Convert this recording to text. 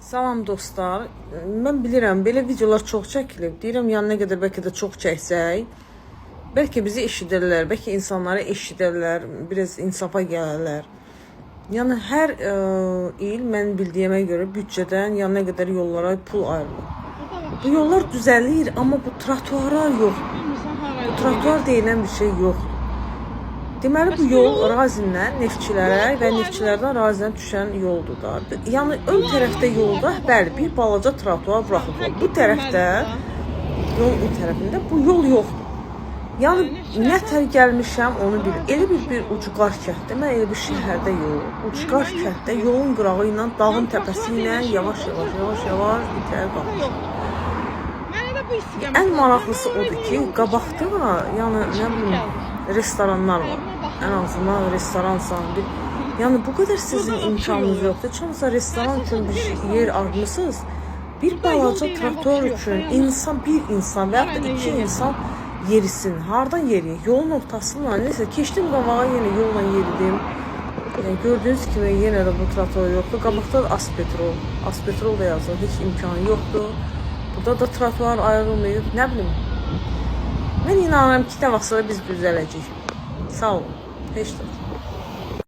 Salam dostlar. Mən bilirəm belə videolar çox çəkilib. Deyirəm yəni nə qədər bəlkə də çox çəksək, bəlkə bizi eşidərlər, bəlkə insanları eşidərlər, biraz insafa gələrlər. Yəni hər il mən bildiyimə görə büdcədən yəni nə qədər yollara pul ayrılır. Bu yollar düzəlir, amma bu trotuarlar yox. Bu trotuar deyilən bir şey yoxdur. Deməli bu yol Razindən Neftçilərə və Neftçilərdən Razinə düşən yoldur da. Yəni ön tərəfdə yolda bəli bir balaca trotuar buraxıblar. Bu tərəfdə yolun o tərəfində bu yol yoxdur. Yəni nə tər gəlmişəm onu bil. Elə bir ucqar kənddə, mən elə bir şəhərdə yox, ucqar kənddə yolun qırağı ilə, dağın təpəsi ilə yavaş-yavaş, yavaş-yavaş itəri qalxmışam. Ən maraqlısı odur ki, qabaqda yəni nə bilim restoranlar var. Ən azından restoransan bir yəni bu qədər sizin imkanınız yoxdur. Heç olmasa restoran üçün bir yer armısınız. Bir balaca trotuar üçün insan bir insan və yaxud da iki insan yerisin. Hardan yeriyək? Yolun ortasından. Neysə keçdim qabağa yenə yolla yeridim. Yəni gördüyünüz kimi yenə də bu trotuar yoxdur. Qabaqda da Aspetrol. Aspetrol da yazılır. Heç imkanı yoxdur. Burada da trotuar ayrılmayıb. Nə bilim. Mən inanıram ki, nə vaxtsa biz düzələcəyik. Sağ olun. Heç də.